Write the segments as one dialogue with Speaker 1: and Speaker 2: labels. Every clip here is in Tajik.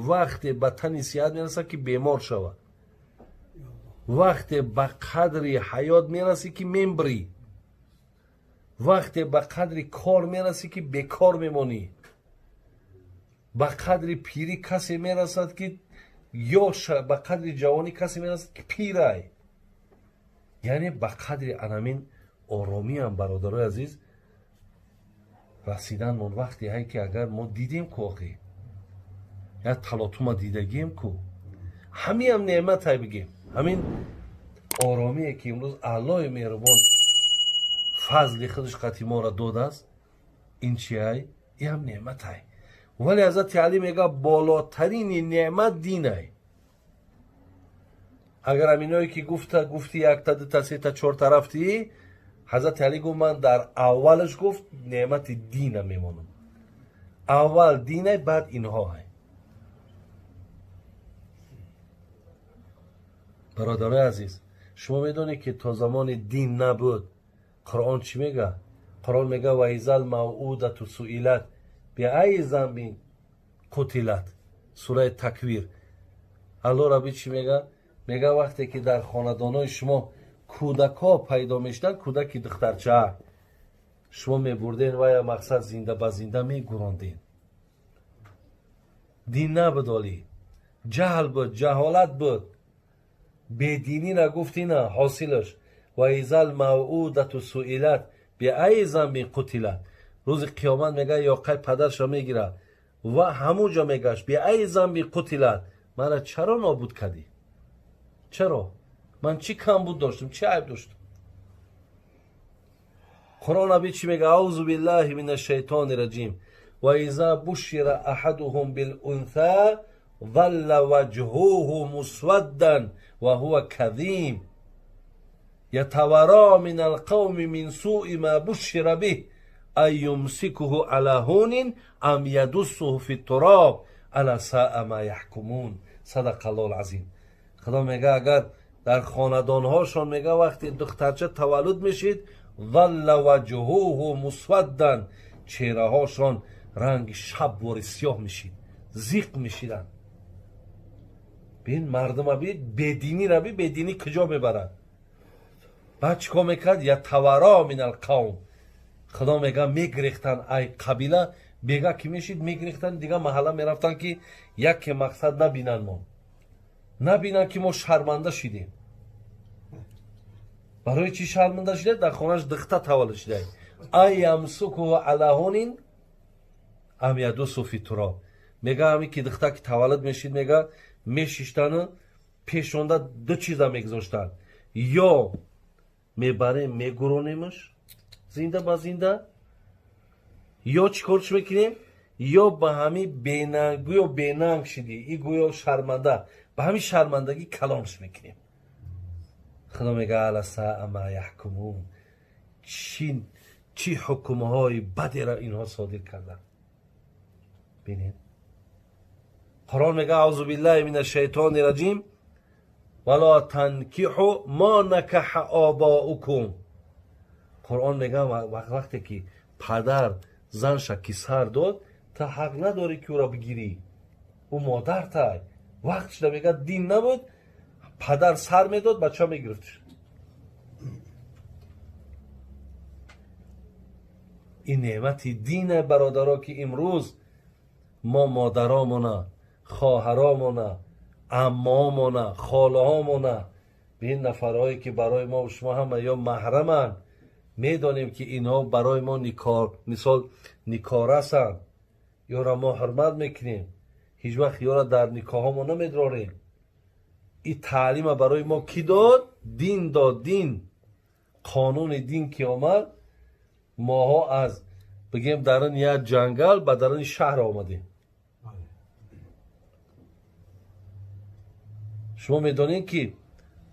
Speaker 1: Вақте ба тани сиҳат мерасад, ки бемор шавад, вақте ба қадри ҳаёт мерасӣ, ки мембрӣ, вақте ба қадри кор мерасӣ, ки бекор мемонӣ, ба қадри пирӣ касе мерасад, ки ёш, ба қадри ҷавонӣ касе мерасад, ки пирай. Яъне ба қадри анамин оромиам, бародарои азиз, расиданмон вақте ҳай, ки агар мо дидем ку, охи як талотума дидагием ку, ҳамиам неъматай бигем. Ҳамин оромие, ки имрӯз Аллоҳи меҳрубон фазли худаш қати моро додааст, ин чиай? Иам неъматай. Вале Ҳазрати Алӣ мега, болотарини неъмат динай. Агар ҳаминое, ки гуфта гуфти, якта, дута, сета, чорта рафтӣ, Ҳазрати Алӣ гуфт, ман дар аввалаш гуфт неъмати дина мемонам. Аввал динай, баъд инҳоай. Бародарои азиз, шумо медонед, ки то замони дин набуд, Қуръон чӣ мега? Қуръон мега: ва изал мавъудату суилат биайи занбин қутилат. Сураи Таквир. Алло Раби чӣ мега? Мега, вақте ки дар хонадонҳои шумо кӯдакҳо пайдо мешуданд, кӯдаки духтарча, шумо мебурден вая, мақсад, зинда ба зинда мегуронден. Дин набуд, олӣ ҷаҳл буд, ҷаҳолат буд, бединӣ гуфтина ҳосилаш. Ва изал мавъудату суилат биайи занбин қутилат. Рӯзи қиёмат, мега, ёқай падарша мегирад ва ҳамун ҷо мегашт: биайи занбин қутилат, мара чаро нобуд кардӣ? Чаро? Ман чӣ камбуд доштам, чӣ айб доштам? Қуръон аби чӣ мега? Аузу биллаҳи мин ашшайтони раҷим. Ва иза бушира аҳадуҳум билунса залла ваҷҳуҳу мусваддан ва ҳува казим ятавара мин алқавми мин суи ма бушира биҳ ан юмсикуҳу ала ҳунин ам ядуссуҳу фи туроб ала саа ма яҳкумун. Садақа Аллоҳу азим. Худо мега, агар дар хонадонҳошон, мега, вақте духтарча таваллуд мешид, залла ваҷҳуҳу мусваддан, чеҳраҳошон ранги шабвори сиёҳ мешид, зиқ мешиданд. Бин мардума, би бединира, би бединӣ куҷо мебарад. Баъд чӣ кор мекард? Ятавара мин алқавм. Худо мега, мегирехтанд ай қабила. Бега ки мешид, мегирехтанд, дигар маҳалла мерафтанд, ки яке, мақсад, набинанд мо, набинанд, ки мо шарманда шидем. Барои чӣ шарманда шида? Дар хонааш духта таваллуд шида. Ай ямсукуҳу ала ҳунин ам ядусу фи туроб. Мега, ҳамин ки духта ки таваллуд мешид, мега, мешиштану пешонда ду чиза мегузоштанд: ё мебарем, мегуронемаш зинда ба зинда, ё чӣ корш мекунем, ё ба ҳамин бенанг, гӯё бенанг шидӣ и гӯё шарманда, ба ҳамин шармандагӣ калонш мекунем. Худо мега: ала саа ма яҳкумун. Чӣ ҳукмҳои бадеро инҳо содир карданд. Бинед, Қуръон мега: аузу биллаҳи мин ашшайтони раҷим, вала танкиҳу мо накаҳа обоукум. Қуръон мега, вақте ки падар занша ки сар дод, та ҳақ надорӣ, ки ӯро бигирӣ, ӯ модартай. Вақт шуда, мега, дин набуд, падар сар медод, бача мегирифтш. Ин неъмати дине, бародаро, ки имрӯз мо модаромона, хоҳаромона, аммоомона, холаҳомона, ба ин нафарҳое, ки барои мо шумо ҳама ё маҳраманд, медонем, ки инҳо барои мо никор, мисол, никорасанд, ёра мо ҳурмат мекунем, ҳеҷ вақт ёра дар никоҳҳомо намедрорем. Ин таълима барои мо кӣ дод? Дин дод. Дин, қонуни дин ки омад, моҳо аз, бигем, даруни як ҷангал ба даруни шаҳр омадем. Шумо медонед, ки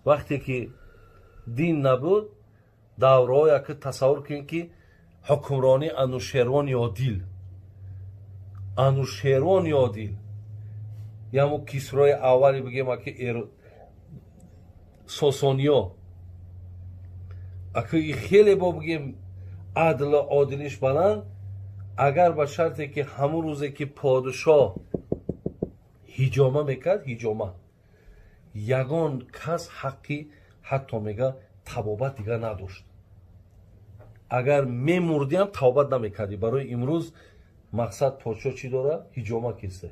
Speaker 1: вақте ки дин набуд, давраҳо, яке тасаввур кунед, ки ҳукмронии Анушервони одил, Анушервони одил, ямо Кисрои аввали, бигем, аки Сосониё, аки хеле бо, бигем, адлу одилиш баланд. Агар ба шарте ки ҳамун рӯзе ки подшоҳ Ҳиҷома мекард, ҳиҷома. Ягон кас ҳаққи ҳатто мега табобат дигар надошт. Агар мемурдиам табобат намекардӣ. Барои имрӯз мақсад подшоҳ чӣ дора? Ҳиҷома киста.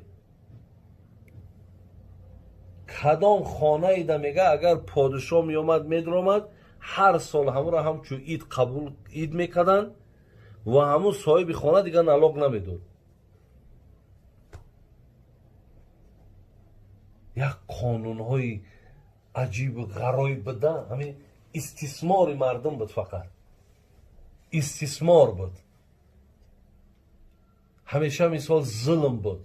Speaker 1: Кадом хонаида мега агар подшоҳ меомад медаромад, ҳар сол ҳамонро ҳамчун ид қабул ид мекарданд ва ҳамун соҳиби хона дигар налог намедод. Як қонунҳои аҷибу ғароиб буда, ҳамин истисмори мардум буд, фақат истисмор буд. Ҳамеша мисол зулм буд.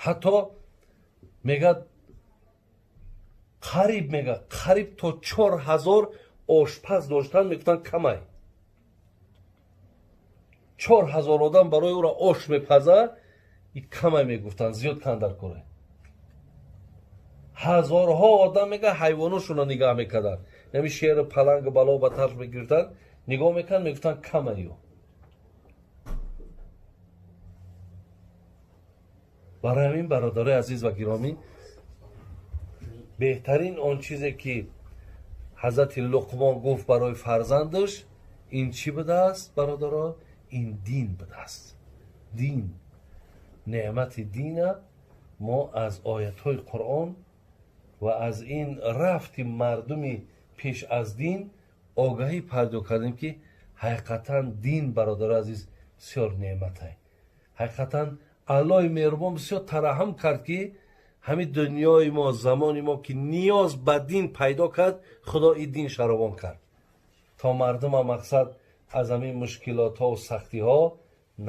Speaker 1: Ҳатто мегӯяд қариб мега қариб то 4000 ошпаз доштан, мегуфтанд камай. 4000 одам барои ӯро ош мепазад, и камай мегуфтанд, зиёд кандар кора. Ҳазорҳо одам мега ҳайвоношонро нигаҳ мекарданд. Нами шеру палангу бало ба тарф мегирифтанд, нигоҳ мекарданд, мегуфтанд камаю. Барои ҳамин бародарои азиз ва гиромӣ, беҳтарин он чизе ки ҳазрати Луқмон гуфт барои фарзандаш, ин чӣ будааст бародаро? Ин дин будааст. Дин, неъмати дина мо аз оятҳои Қуръон ва аз ин рафти мардуми пеш аз дин огаҳӣ пайдо кардем, ки ҳақиқатан дин бародари азиз бисёр неъматай. Ҳақиқатан Аллоҳи меҳрубон бисёр тараҳҳум кард, ки ҳамин дунёи мо, замони мо ки ниёз ба дин пайдо кард, Худо ин дин шаробон кард то мардума мақсад аз ҳамин мушкилотҳо сахтиҳо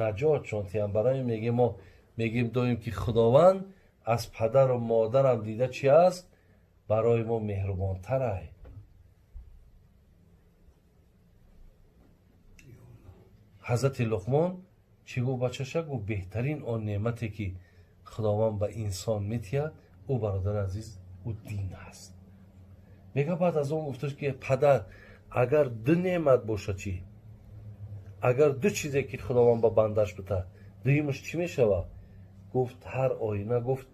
Speaker 1: наҷот шонтиям. Барои мегем мо мегем доим ки Худованд аз падару модарам дида чи аст, барои мо меҳрубонтарай. Ҳазрати Луқмон чӣ гуфт бачаша? Гуфт беҳтарин он неъмате ки Худованд ба инсон метиҳад, ӯ бародари азиз, ӯ дин аст. Мега баъд аз он гуфташ ки падар, агар ду неъмат бошад чӣ? Агар ду чизе ки Худованд ба бандаш битад, дуюмаш чӣ мешавад? Гуфт ҳар оина, гуфт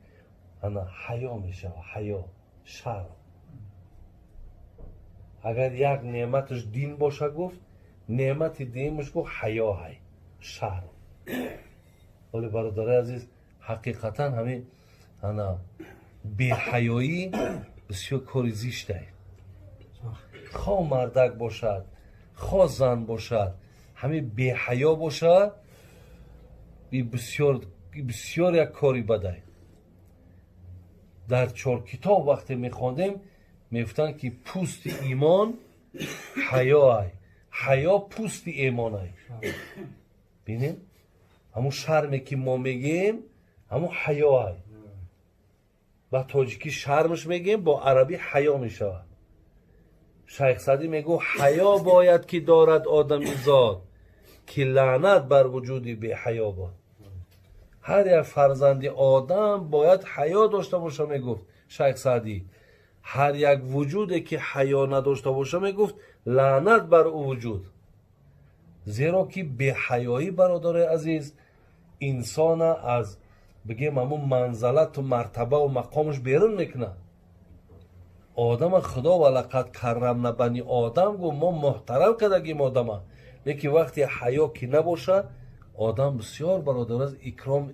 Speaker 1: ана ҳаё мешавад, ҳаё, шарм. Агар як неъматаш дин бошад, гуфт неъмати дуюмаш, гуфт ҳаё ҳай, шарм. Вале бародари азиз, ҳақиқатан ҳамин ана беҳаёӣ бисёр кори зиштай. Хо мардак бошад, хо зан бошад, ҳамин беҳаё бошад, бисёр бисёр як кори бадай. Дар чор китоб вақте мехондем, мегуфтанд ки пӯсти имон ҳаё ай, ҳаё пӯсти имон ай. Бинем ҳамун шарме ки мо мегӯем, ҳамун ҳаё ай. Ба тоҷикӣ шармш мегӯем, бо арабӣ ҳаё мешавад. Шайх Саъдӣ мегӯ ҳаё бояд ки дорад одами зод, ки лаънат бар вуҷуди беҳаё бод. Ҳар як фарзанди одам бояд ҳаё дошта боша, мегуфт Шайх Саъдӣ. Ҳар як вуҷуде ки ҳаё надошта боша, мегуфт лаънат бар ӯ вуҷуд. Зеро ки беҳаёӣ бародарои азиз инсона аз бигем ҳамун манзалату мартабаву мақомаш берун мекунад. Одама Худо ва лақад каррамна бани одам гуфт, мо муҳтарам кардагим одама. Лекин вақте ҳаё ки набошад, одам бисёр бародар аз икром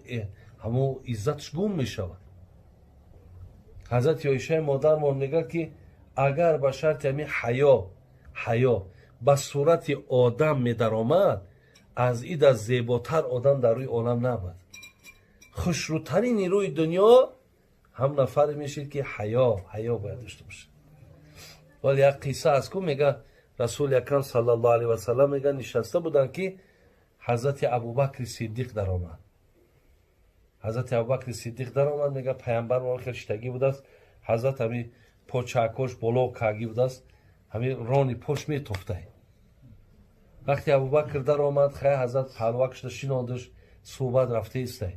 Speaker 1: ҳамун иззаташ гум мешавад. Ҳазрати Оишаи модармон мегӯяд ки агар ба шарти ҳамин ҳаё ба сурати одам медаромад, аз ида зеботар одам дар рӯи олам набуд. Хушрӯтарини рӯи дунё ҳам нафаре мешид ки ҳаё бояд дошта бошад. Вале як қисса аст ку, мега Расули Акрам саллаллоҳу алайҳи васаллам мега нишаста буданд ки ҳазрати Абубакри Сиддиқ даромад. Ҳазрати Абубакри Сиддиқ даромад, мега паямбар мо хел шитагӣ будааст, ҳазрат ҳами почаакош боло кагӣ будааст, ҳами рони пош метофтай. Вақте Абубакр даромад, хай ҳазрат палвак шуда шинондаш, суҳбат рафта истай.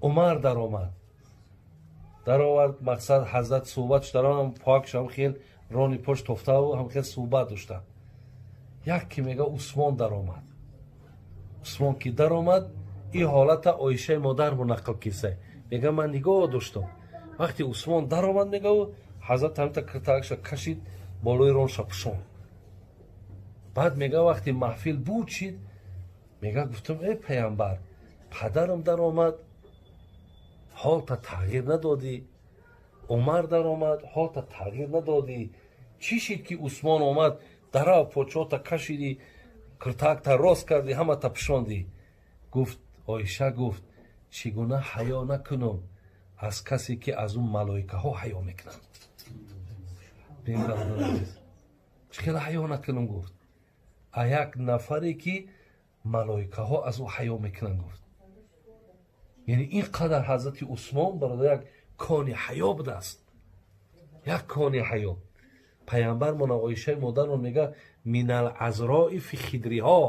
Speaker 1: Умар даромад, даровард, мақсад ҳазрат суҳбат шуда, ҳам пок шам хел рони пош тофтаву ҳам хел суҳбат доштанд. Як ки мега Усмон даромад. Усмон ки даромад, Ин ҳолата Оишаи модармо нақл киса. Мега ман нигоҳ доштам. Вақти Усмон даромад, мега ҳазрат ҳамта киртаакша кашид, болои ронша пӯшон. Баъд мега вақти маҳфил буд шид, мега гуфтам эй паямбар, падарам даромад, ҳолта тағйир надодӣ. Умар даромад, ҳолта тағйир надодӣ. Чӣ шид ки Усмон омад, дарав почота кашидӣ, киртаакта рост кардӣ, ҳамата пӯшондӣ? Гуфт Оиша гуфт чӣ гуна ҳаё накунам аз касе ки аз ӯ малоикаҳо ҳаё мекунанд. Чӣ хела ҳаё накунам гуфт. А як нафаре ки малоикаҳо аз ӯ ҳаё мекунанд гуфт. Яъне ин қадар ҳазрати Усмон бародар як кони ҳаё будааст. Як кони ҳаё. Паямбармона Оишаи модармон мега минал азрои фи хидриҳо.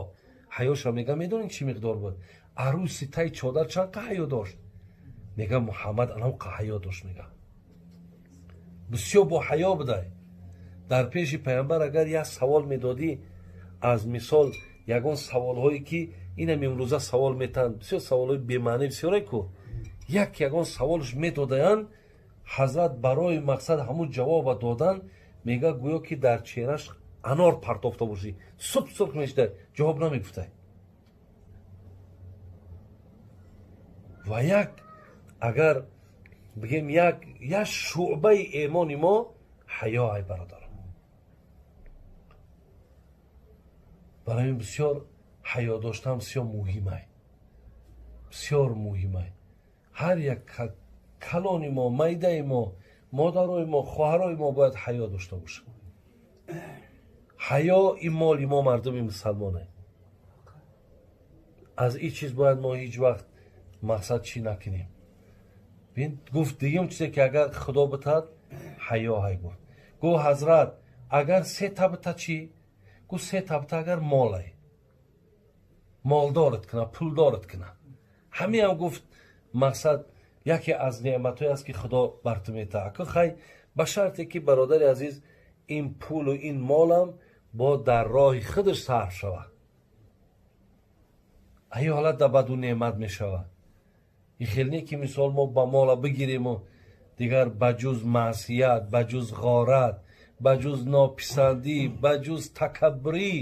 Speaker 1: Ҳаёша мега медонед чӣ миқдор буд? Арӯси таи чодар чанд қа ҳаё дошт? Мега Муҳаммад анавқа ҳаё дошт мега. Бисёр бо ҳаё будай. Дар пеши паямбар агар як савол медодӣ, аз мисол ягон саволҳое ки инам имрӯза савол метаҳанд, бисёр саволҳои бемаънӣ бисёре ку, як ягон саволш медодаянд, ҳазрат барои мақсад ҳамун ҷавоба додан, мега гӯё ки дар чеҳраш анор партофта бошӣ, суб сурх мешуда, ҷавоб намегуфтай. Ва як агар бигем як шӯъбаи эмони мо ҳаё ай бародарам. Барои ин бисёр ҳаё доштан бисёр муҳимай. Бисёр муҳимай. Ҳар як калони мо, майдаи мо, модарои мо, хоҳарои мо бояд ҳаё дошта бошанд. Ҳаё ин моли мо мардуми мусалмоне. Аз ин чиз бояд мо ҳеҷ вақт мақсад чӣ накунем. Бин гуфт дигим чизе ки агар худо битад ҳаё ҳай гуфт. Гуфт ҳазрат агар се та бита чӣ? Гуфт се та бита агар молай. Молдорат куна, пулдорат куна. Ҳамиам гуфт мақсад яке аз неъматҳое аст ки худо бар ту метаҳад. Ака хай ба шарте ки бародари азиз ин пулу ин молам бо дар роҳи худаш сарф шавад. Ай ҳолат дар баду неъмат мешавад. Ин хел не ки мисол мо ба мола бигириму дигар ба ҷуз маъсият, ба ҷуз ғорат, ба ҷуз нописандӣ, ба ҷуз такаббурӣ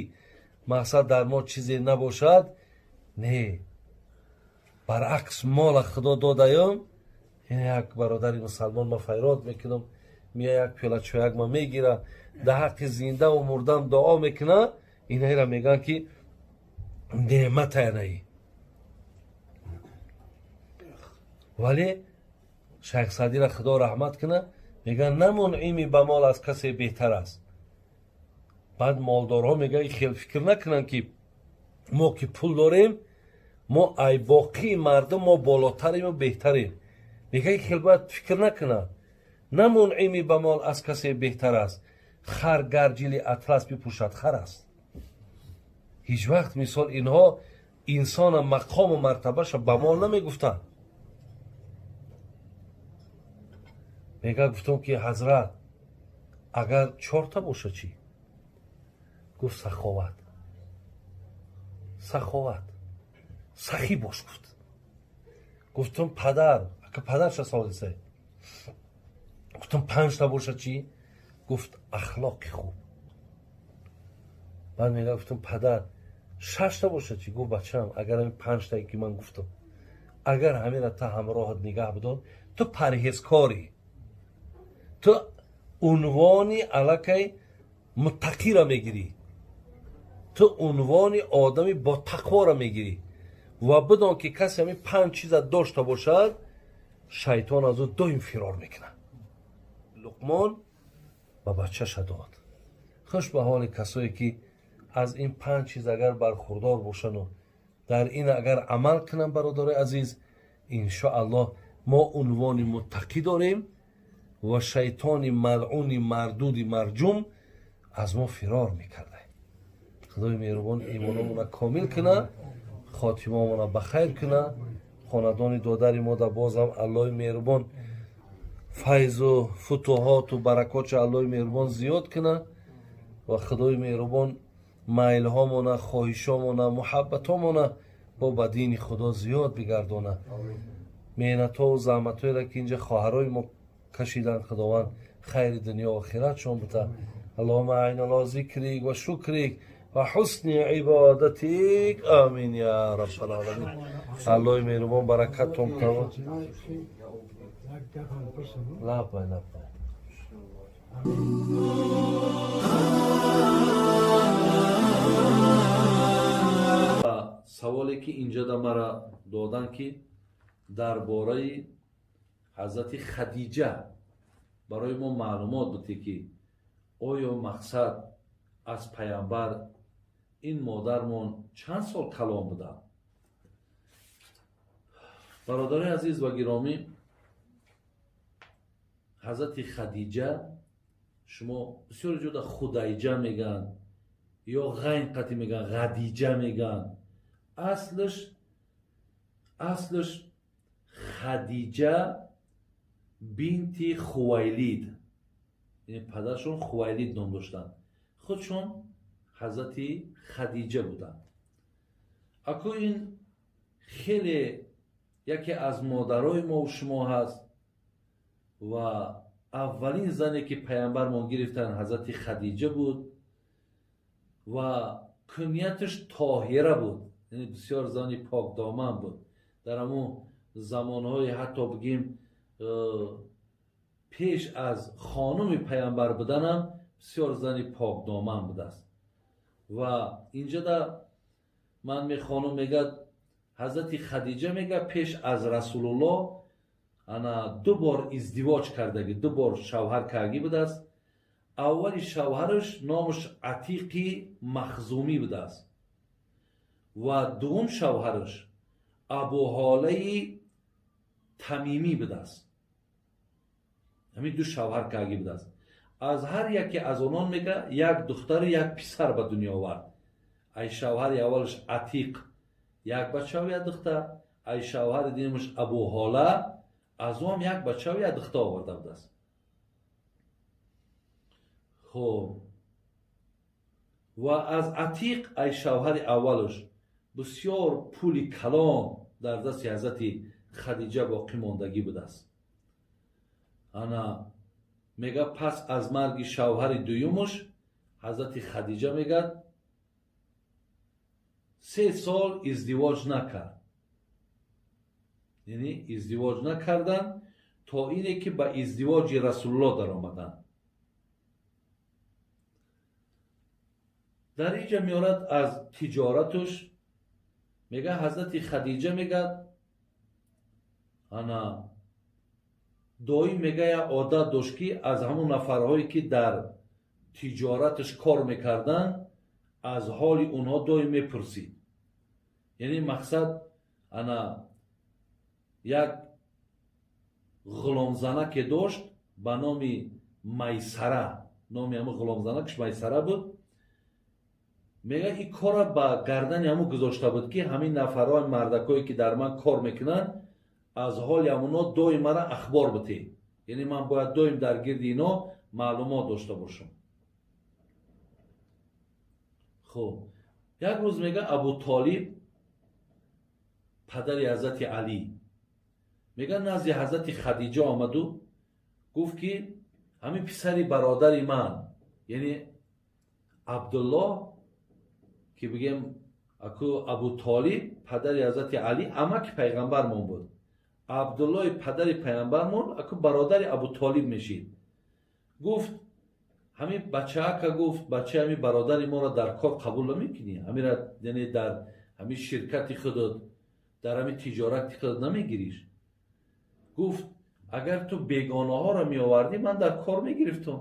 Speaker 1: мақсад дар мо чизе набошад. Не, баръакс мола худо додаём. Як бародари мусалмон ма файрод мекунам, мия як пиёла чояк ма мегира, дар ҳаққи зиндаву мурдан дуо мекуна. Инаира мегӯянд ки неъмат анаи. Вале Шайх Саъдира худо раҳмат куна, мегӯянд на мунъими ба мол аз касе беҳтар аст. Баъд молдорҳо мегӯянд хел фикр накунанд ки мо ки пул дорем, мо ай боқии мардум мо болотарему беҳтарем. Мегӯянд хел бояд фикр накунанд. На мунъими ба мол аз касе беҳтар аст, хар гар ҷили атлас бипӯшад хар аст. Ҳеҷ вақт мисол инҳо инсона мақому мартабаша ба мол намегуфтанд. Мега гуфтам ки ҳазрат агар чорта боша чӣ? Гуфт саховат. Саховат. Сахӣ бош гуфт. Гуфтам падар, ака падарша савол дисай. Гуфтам панҷта боша чӣ? Гуфт ахлоқи хуб. Баъд мега гуфтам падар шашта боша чӣ? Гуфт бачам агар ҳамин панҷтае ки ман гуфтам, агар ҳамина та ҳамроҳат нигаҳ бидор, ту парҳезкорӣ, ту унвони аллакай муттақиро мегирӣ, ту унвони одами бо тақворо мегирӣ. Ва бидон ки касе ҳамин панҷ чиза дошта бошад, шайтон аз ӯ доим фирор мекунад. Луқмон ба бачаша дод. Хуш ба ҳоли касое ки аз ин панҷ чиз агар бархурдор бошану дар ин агар амал кунанд, бародарои азиз, иншоаллоҳ мо унвони муттақӣ дорем ва шайтони малъуни мардуди марҷум аз мо фирор мекарда. Худои меҳрубон имономона комил куна, хотимамона ба хайр куна, хонадони додари мо да бозам Аллоҳи меҳрубон файзу футуҳоту баракотша Аллоҳи меҳрубон зиёд куна ва Худои меҳрубон майлҳомона, хоҳишомона, муҳаббатомона Бо ба дини Худо зиёд бигардона. Меҳнатҳо заҳматҳоеро ки инҷа хоҳарои мо кашиданд, Худованд хайри дунё охиратшон бита. Аллоҳумма аъинна ала зикрик ва шукрик ва ҳусни ибодатик. Амин я раббал оламин. Аллоҳи меҳрубон баракаттон кунад. Лаббай, лаббай. Саволе ки инҷода мара доданд, ки дар бораи ҳазрати Хадиҷа барои мо маълумот буд, ки оё мақсад аз паямбар ин модармон чанд сол калон буданд? Бародарои азиз ва гиромӣ, ҳазрати Хадиҷа шумо бисёр ҷода Худайҷа мегӯянд ё ғайн қатӣ мегӯянд, Ғадиҷа мегӯянд. Аслаш Хадиҷа бинти Хувайлид, яъне падаршон Хувайлид ном доштанд, худшон ҳазрати Хадиҷа буданд. Аку ин хеле яке аз модарои мову шумо ҳаст ва аввалин зане ки паямбармон гирифтанд ҳазрати Хадиҷа буд ва куньяташ Тоҳира буд, яъне бисёр зани покдоман буд. Дар ҳамун замонҳои ҳатто бигем пеш аз хонуми паямбар буданам бисёр зани покдоман будааст. Ва инҷода ман мехонам, мегӯяд ҳазрати Хадиҷа мегӯяд пеш аз Расулуллоҳ ана ду бор издивоҷ кардагӣ, ду бор шавҳар кардагӣ будааст. Аввали шавҳараш номаш Атиқи Махзумӣ будааст ва дуввум шавҳараш Абуҳолаи Тамимӣ будааст. Ҳамин ду шавҳар кардагӣ будааст. Аз ҳар яке аз онон мега як духтару як писар ба дунё овард. Ай шавҳари аввалаш Атиқ як бачаву як духтар, ай шавҳари дуюмаш Абуҳола аз ӯ ҳам як бачаву як духтар оварда будааст. Хуб, ва аз Атиқ ай шавҳари аввалаш бисёр пули калон дар дасти ҳазрати Хадиҷа боқӣ мондагӣ будааст. Ана мега пас аз марги шавҳари дуюмаш ҳазрати Хадиҷа мегӯяд 3 сол издивоҷ накард, яъне издивоҷ накарданд то ине ки ба издивоҷи Расулуллоҳ даромаданд. Дар инҷа меорад аз тиҷораташ, мега ҳазрати Хадиҷа мегӯяд ана доим мега як одат дошт, ки аз ҳамон нафарҳое ки дар тиҷораташ кор мекарданд аз ҳоли онҳо доим мепурсид. Яъне мақсад ана як ғуломзанаке дошт ба номи Майсара, номи ҳамон ғуломзанакаш Майсара буд. Мега ин корра ба гардани ҳамон гузошта буд, ки ҳамин нафарҳои мардакое ки дар ман кор мекунанд аз ҳоли ҳамонҳо доим мара ахбор битед, яъне ман бояд доим дар гирди ино маълумот дошта бошам. Хуб, як рӯз мега Абутолиб падари ҳазрати Алӣ мега назди ҳазрати Хадиҷа омаду гуфт, ки ҳамин писари бародари ман, яъне Абдуллоҳ, ки бигем аку Абутолиб падари ҳазрати Алӣ амаки пайғамбармон буд, Абдуллоҳи падари пайғамбармон аку бародари Абутолиб мешид. Гуфт ҳамин бачаака, гуфт бачаи ҳамин бародари моро дар кор қабул намекунӣ, ҳамира яъне дар ҳамин ширкати худат, дар ҳамин тиҷорати худат намегириш? Гуфт агар ту бегонаҳоро меовардӣ ман дар кор мегирифтам,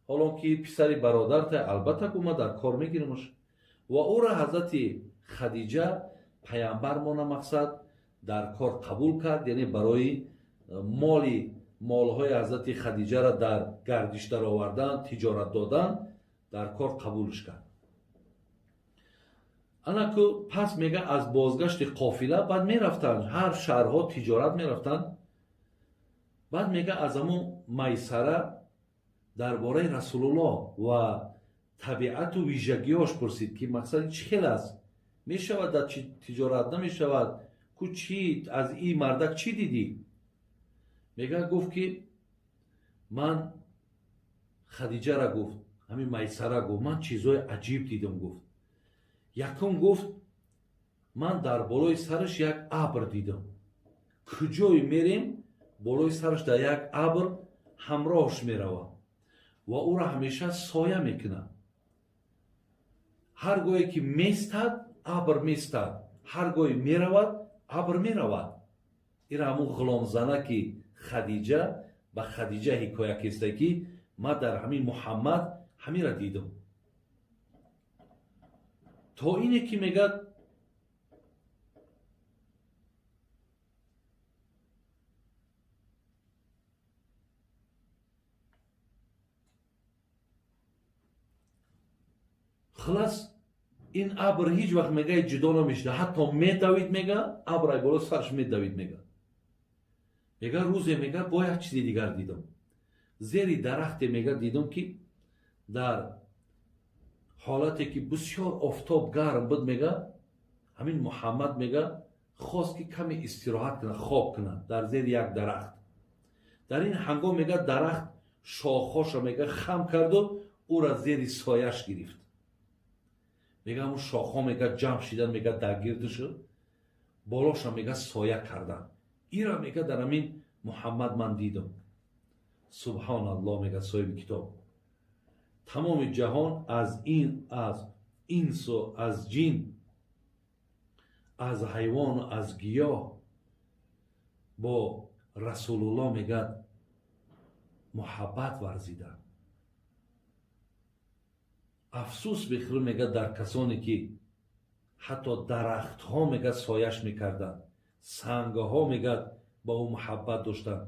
Speaker 1: ҳолон ки писари бародарта, албатта гу ман дар кор мегирамаш. Ва ӯро ҳазрати Хадиҷа паямбармона мақсад дар кор қабул кард, яъне барои молҳои ҳазрати Хадиҷаро дар гардиш даровардан, тиҷорат додан дар кор қабулш кард. Анаку пас мега аз бозгашти қофила баъд мерафтанд ҳар шаҳрҳо тиҷорат мерафтанд. Баъд мега аз ҳамун Майсара дар бораи Расулуллоҳ ва табиату вижагиҳош пурсид, ки мақсади чӣ хел аст. Мешавад дар тиҷорат, намешавад. Ку чӣ аз ин мардак чӣ дидӣ? Мега гуфт ки ман Хадиҷара гуфт, ҳамин Майсара гуфт, ман чизҳои аҷиб дидам гуфт. Якум гуфт, ман дар болои сараш як абр дидам. Куҷое мерем, болои сараш дар як абр ҳамроҳш меравад ва ӯро ҳамеша соя мекунад. Ҳар гоҳе ки местад, абр местад, ҳар гоҳе меравад, абр меравад. Ира ҳамун ғуломзана ки Хадиҷа ба Хадиҷа ҳикоя кеста ки ман дар ҳамин Муҳаммад ҳамира дидам. То ине ки мегӯяд хулас ин абр ҳеҷ вақт мега ҷудо намешуда, ҳатто медавид мега, абр ай боло сарш медавид мега. Мега рӯзе мега бо як чизи дигар дидам. Зери дарахте мега дидам ки дар ҳолате ки бисёр офтоб гарм буд мега, ҳамин Муҳаммад мега хост ки каме истироҳат кунад, хоб кунад дар зери як дарахт. Дар ин ҳангом мега дарахт шохҳоша мега хам карду ӯра зери сояш гирифт. Мега ҳамун шохҳо мега ҷамъ шидан мега дар гирдишу болоша мега соя кардан. Ира мега дар ҳамин Муҳаммад ман дидам. Субҳоналлоҳ мега соҳиби китоб. Тамоми ҷаҳон аз ин, аз инсу, аз ҷин, аз ҳайвону аз гиёҳ бо Расулуллоҳ мегӯяд муҳаббат варзиданд. Афсӯс бихӯр мегӯяд дар касоне ки ҳатто дарахтҳо мегӯяд сояш мекарданд, сангҳо мегӯяд ба ӯ муҳаббат доштанд.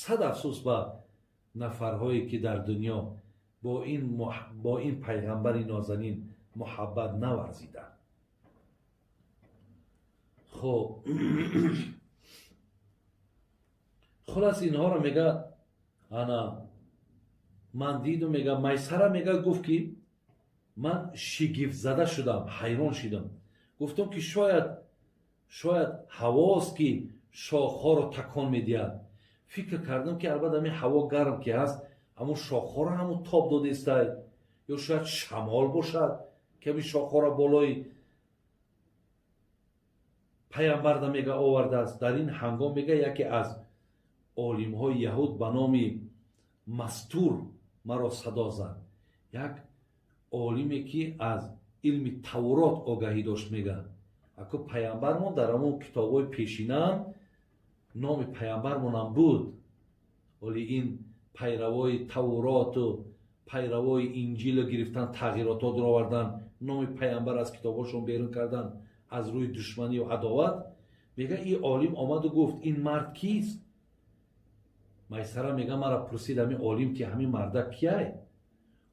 Speaker 1: Сад афсӯс ба нафарҳое ки дар дунё бо ин пайғамбари нозанин муҳаббат наварзиданд. Хоб хулас инҳоро мега ана ман дидум мега Майсара мега гуфт ки ман шигифтзада шудам, ҳайрон шудам. Гуфтам ки шояд ҳавост ки шохҳоро такон медиҳад. Фикр кардам ки албатта ҳамин ҳаво гарм ки ҳаст, ҳамун шохҳоро ҳамун тоб додаистай, ё шояд шамол бошад ки ҳамин шохҳоро болои пайғамбарда мега овардааст. Дар ин ҳангом мега яке аз олимҳои яҳуд ба номи Мастур маро садо зад. Як олиме ки аз илми Таврот огаҳӣ дошт мега. Ако пайғамбармон дар ҳамон китобҳои пешинаам номи пайғамбармонам буд. Оли ин пайравои Тавроту пайравои Инҷило гирифтан, тағйиротҳо дуровардан, номи пайғамбар аз китобҳошон берун кардан аз рӯи душманию адоват. Мега ин олим омаду гуфт ин мард кист? Майсара мега мара пурсид ҳамин олим ки ҳамин мардак кияй?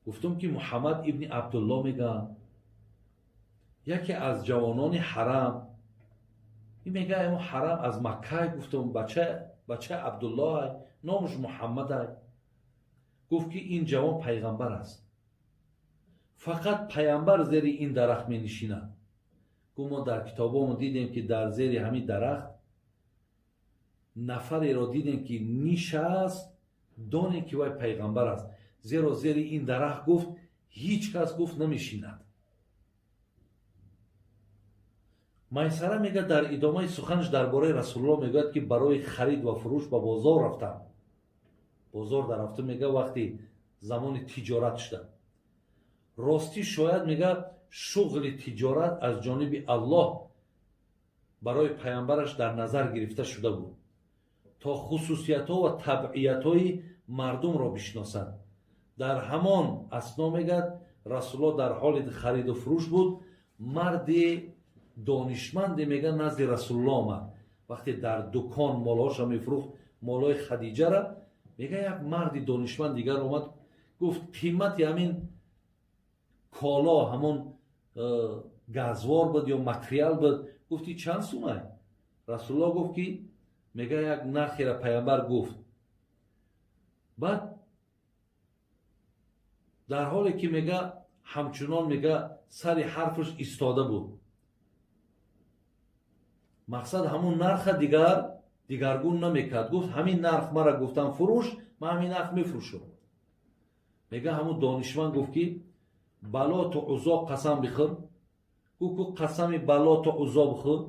Speaker 1: Гуфтам ки Муҳаммад ибни Абдулло мега, яке аз ҷавонони ҳарам. Ин мега ҳамон ҳарам аз Маккай. Гуфтам бачаи Абдуллоҳ, номаш Муҳаммадай. Гуфт ки ин ҷавон пайғамбар аст. Фақат пайғамбар зери ин дарахт менишинад. Гуфт мо дар китобҳомон дидем ки дар зери ҳамин дарахт нафареро дидем ки нишаст, донем ки вай пайғамбар аст. Зеро зери ин дарахт гуфт ҳеҷ кас гуфт намешинад. Майсара мегӯяд дар идомаи суханаш дар бораи Расулуллоҳ мегӯяд ки барои харид ва фурӯш ба бозор рафтам. Бозор дар рафтам мегӯяд вақти замони тиҷорат шуда. Ростӣ шояд мегӯяд шуғли тиҷорат аз ҷониби Аллоҳ барои пайғамбараш дар назар гирифта шуда буд, то хусусиятҳо ва табъиятҳои мардумро бишносад. Дар ҳамон асно мегӯяд Расулуллоҳ дар ҳоли хариду фурӯш буд. Марди донишманде мегӯяд назди Расулуллоҳ омад. Вақте дар дукон молҳоша мефурӯхт, молҳои Хадиҷара, мегӯяд як марди донишманд дигар омад, гуфт қимати ҳамин коло, ҳамон газвор буд ё материал буд, гуфти чанд сумай? Расулуллоҳ гуфт ки мегӯяд як нархера пайғамбар гуфт. Баъд дар ҳоле ки мега ҳамчунон мега сари ҳарфаш истода буд. Мақсад ҳамун нарха дигар дигаргун намекард. Гуфт, ҳамин нарх мара гуфтам фурӯш, ман ҳамин нарх мефурӯшам. Мега, ҳамун донишманд гуфт, ки ба Лоту Узо қасам бихӯр. Гуфт, ку қасами ба Лоту Узо бихӯр.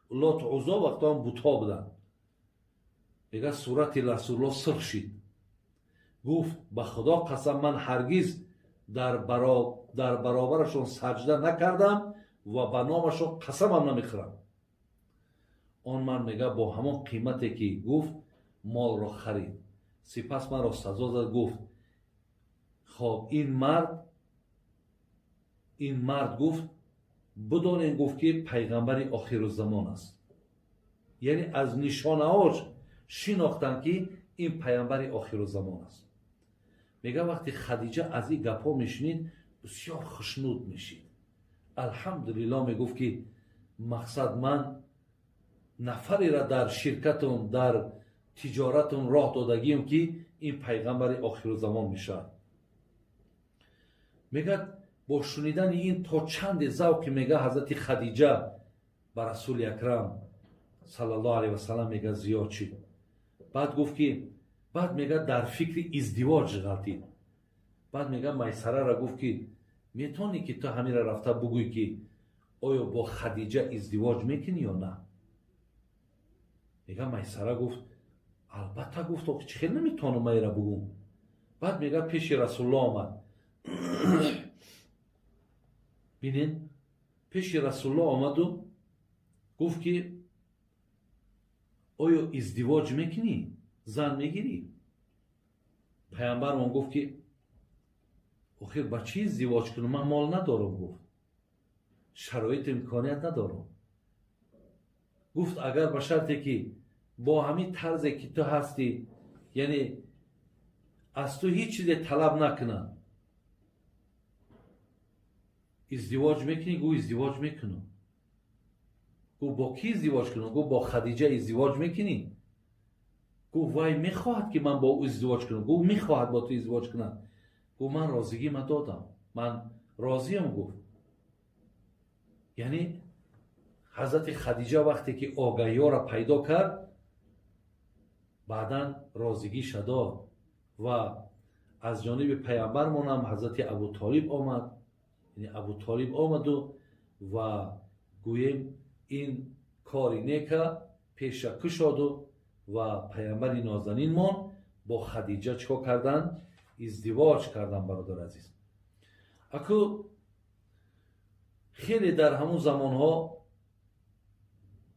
Speaker 1: Лоту Узо вақтоам бутҳо буданд. Мега, сурати Расулулло сурх шид. Гуфт, ба Худо қасам, ман ҳаргиз дар баробарашон саҷда накардам ва ба номашон қасамам намехӯрам. Он мард, мега, бо ҳамон қимате ки гуфт, молро харид. Сипас маро сазо зад. Гуфт, хоб, ин мард гуфт, бидонем, гуфт, ки пайғамбари охирузамон аст. Яъне аз нишонаҳош шинохтанд, ки ин пайғамбари охирузамон аст. Мега, вақте Хадиҷа аз ин гапҳо мешунид, бисёр хушнуд мешид. Алҳамдулилло, мегуфт, ки мақсад ман нафареро дар ширкатум, дар тиҷоратум роҳ додагием, ки ин пайғамбари охирузамон мешавад. Мегӯяд, бо шунидани ин то чанде завқи, мега, ҳазрати Хадиҷа ба Расули Акрам саллаллоҳу алайҳи васалам, мега, зиёд шид. Баъд гуфт, ки баъд, мега, дар фикри издивоҷ ғалтид. Баъд, мега, Майсарара гуфт, ки метавонӣ, ки ту ҳамира рафта бугӯй, ки оё бо Хадиҷа издивоҷ мекунӣ ё на? Мега, Майсара гуфт, албатта, гуфт, чӣ хел наметавонам майра бугӯм? Баъд, мега, пеши Расулулло омад. Бинед, пеши Расулулло омаду гуфт, ки оё издивоҷ мекунӣ, зан мегирӣ? Пайғамбармон гуфт, ки охир ба чӣ издивоҷ кунам, ман мол надорам. Гуфт, шароиту имконият надорам. Гуфт, агар ба шарте ки бо ҳамин тарзе ки ту ҳастӣ, яъне аз ту ҳеҷ чизе талаб накунам, издивоҷ мекунӣ? Гӯ, издивоҷ мекунам. Гӯ, бо кӣ издивоҷ кунам? Гӯ, бо Хадиҷа издивоҷ мекунӣ? Гӯ, вай мехоҳад, ки ман бо ӯ издивоҷ кунам? Гӯ, мехоҳад бо ту издивоҷ кунад. Гӯ, ман розигима додам, ман розиям, гуфт. Яъне ҳазрати Хадиҷа вақте ки огаҳиёро пайдо кард, баъдан розигиша дод ва аз ҷониби пайғамбармонам ҳазрати Абутолиб омад. Яъне Абутолиб омаду ва гӯем, ин кори нека пеша кушоду ва пайғамбари нозанинмон бо Хадиҷа чӣ кор карданд? Издивоҷ карданд. Бародари азиз, аку хеле дар ҳамун замонҳо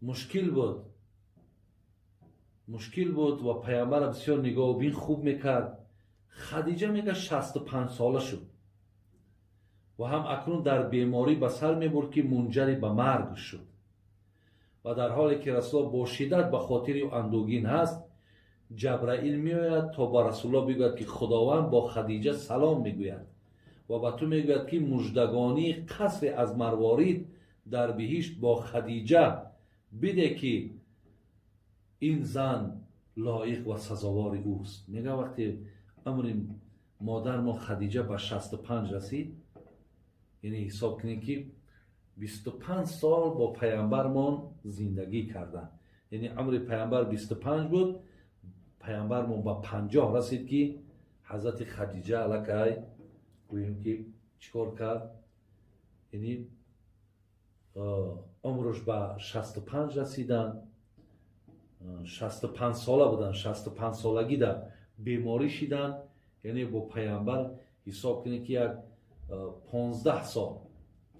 Speaker 1: мушкил буд, мушкил буд ва пайғамбара бисёр нигоҳубин хуб мекард. Хадиҷа, мега, 65 сола шуд ва ҳам акнун дар беморӣ ба сар мебурд, ки мунҷари ба марг шуд. Ва дар ҳоле ки Расулулло бо шиддат ба хотири ӯ андӯгин ҳаст, Ҷабраил меояд, то ба Расулулло бигӯяд, ки Худованд бо Хадиҷа салом мегӯяд ва ба ту мегӯяд, ки муждагонии қасре аз марворид дар биҳишт бо Хадиҷа биде, ки ин зан лоиқ ва сазовори ӯст. Мега, вақте умри модармо Хадиҷа ба 65 расид, яъне ҳисоб кунед, ки 25 сол бо пайғамбармон зиндагӣ карданд. Яъне умри пайғамбар 25 буд, пайғамбармон ба 50 расид, ки ҳазрати Хадиҷа аллакай, гӯем, ки чӣ кор кард? Яъне умрш ба 65 расиданд, 65 сола буданд. 65 солагида беморӣ шиданд. Яъне бо пайғамбар ҳисоб кунед, ки як 15 сол,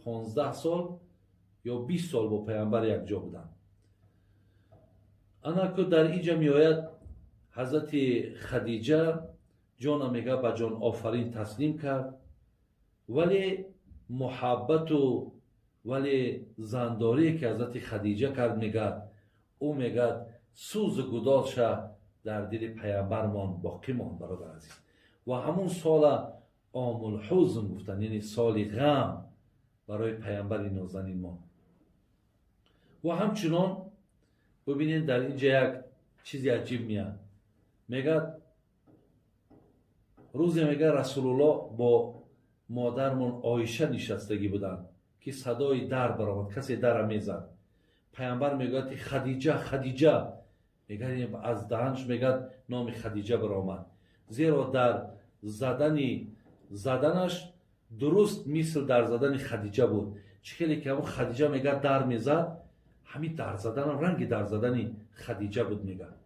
Speaker 1: 15 сол ё 20 сол бо пайғамбар якҷо буданд. Анаку дар инҷа меояд, ҳазрати Хадиҷа ҷона, мега, ба ҷон офарин таслим кард, вале муҳаббату вале зандорие ки ҳазрати Хадиҷа кард, мегӯяд, ӯ мегӯяд, сӯзу гудозша дар дили пайғамбармон боқӣ монд, бародар азиз. Ва ҳамун сола омулҳузн гуфтанд, яъне соли ғам барои пайғамбари нозанинмон. Ва ҳамчунон бибинед, дар инҷа як чизи аҷиб меяд. Мегӯяд, рӯзе, мегӯяд, Расулуллоҳ бо модармон Оиша нишастагӣ буданд, ки садои дар баромад, касе дара мезад. Паямбар мегӯяд ки Хадиҷа, Хадиҷа мегӯяд, аз даҳанш мегӯяд номи Хадиҷа баромад, зеро дар задани заданаш дуруст мисл дар задани Хадиҷа буд. Чӣ хеле ки ҳамон Хадиҷа мегӯяд дар мезад, ҳамин дар заданам ранги дар задани Хадиҷа буд. Мегӯяд,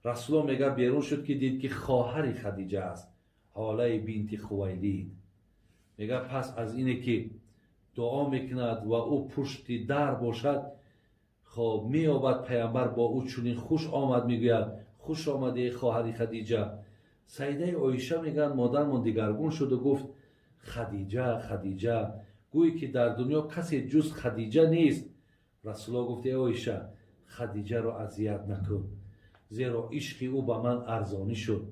Speaker 1: Расулло мегӯяд, берун шуд ки дид ки хоҳари Хадиҷа аст, Ҳолаи бинти Хувайлид. Мегӯяд, пас аз ине ки дуо мекунад ва ӯ пушти дар бошад, хоб меёбад паямбар бо ӯ чунин хуш омад мегӯяд: «Хуш омадӣ, хоҳари Хадиҷа». Саидаи Оиша мегӯяд, модармон дигаргун шуду гуфт: «Хадиҷа, Хадиҷа», гӯе ки дар дунё касе ҷуз Хадиҷа нест. Расулло гуфт: «Э Оиша, Хадиҷаро азият накун, зеро ишқи ӯ ба ман арзонӣ шуд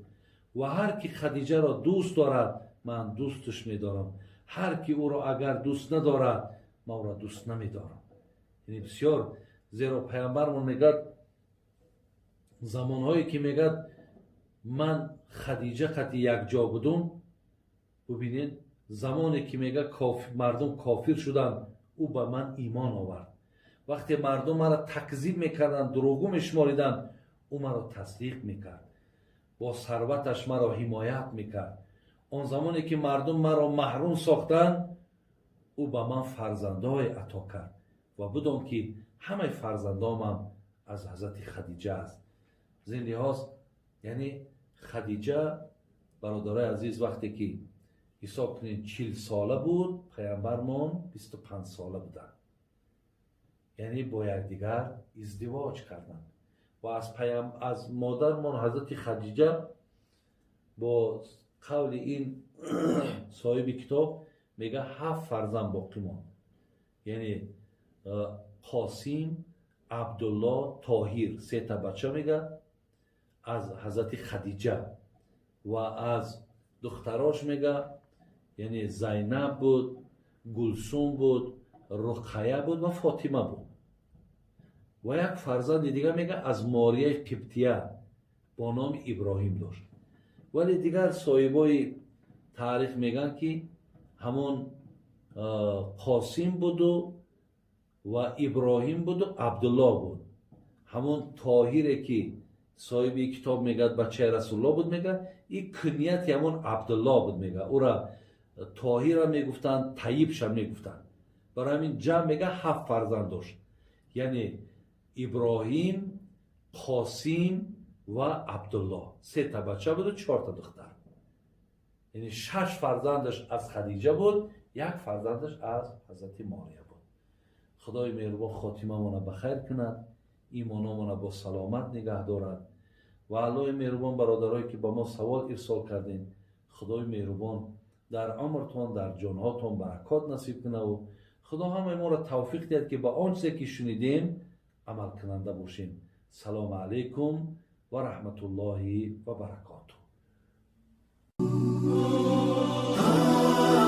Speaker 1: ва ҳар ки Хадиҷаро дӯст дорад, ман дӯсташ медорам, ҳар ки ӯро агар дӯст надорад, ман ӯро дӯст намедорам». Яъне бисёр, зеро паямбармон мегӯяд, замонҳое ки мегӯяд ман Хадиҷа қати якҷо будум, бубинед, замоне ки мегӯяд мардум кофир шуданд, ӯ ба ман имон овард. Вақте мардум маро такзиб мекарданд, дурӯғгӯ мешумориданд, ӯ маро тасдиқ мекард, бо сарваташ маро ҳимоят мекард. Он замоне ки мардум маро маҳрум сохтанд, ӯ ба ман фарзандҳое ато кард ва бидон ки ҳамаи фарзандомам аз ҳазрати Хадиҷа аст. Аз ин лиҳоз, яъне Хадиҷа, бародарои азиз, вақте ки ҳисоб кунед, 40 сола буд, паямбармон 25 сола буданд, яъне бо якдигар издивоҷ карданд ва аз модармон ҳазрати Хадиҷа бо қавли ин соҳиби китоб мега ҳафт фарзанд боқӣ монд, яъне Қосим, Абдулло, Тоҳир, сета бача мега аз ҳазрати Хадиҷа ва аз духтарош мега, яъне Зайнаб буд, Гулсум буд, Руқая буд ва Фотима буд. Ва як фарзанди дига мега аз Морияи Қибтия бо номи Иброҳим дошт. Вале дигар соҳибои таърих мегӯянд ки ҳамон Қосим буду ва Иброҳим буду Абдулло буд. Ҳамон Тоҳире ки соҳиби китоб мегӯяд бачаи Расулулло буд, мегӯяд и кунияти ҳамон Абдулло буд. Мегӯяд, ӯра Тоҳира мегуфтанд, Таибша мегуфтанд. Барои ҳамин ҷамъ мега ҳафт фарзанд дошт, яъне Иброҳим, Қосим ва Абдулло, сета бача буду чорта духтар, яъне шаш фарзандаш аз Хадиҷа буд, як фарзандаш аз ҳазрати Мория буд. Худои меҳрубон хотимамона ба хайр кунад, имономона бо саломат нигаҳ дорад. Ва Аллоҳи меҳрубон, бародарое ки ба мо савол ирсол кардем, Худои меҳрубон дар умртон, дар ҷонҳотон баракот насиб кунаву Худо ҳамаи моро тавфиқ диҳад, ки ба он чизе ки шунидем амалкунанда бошем. Салому алайкум ва раҳматуллоҳи ва баракотуҳ.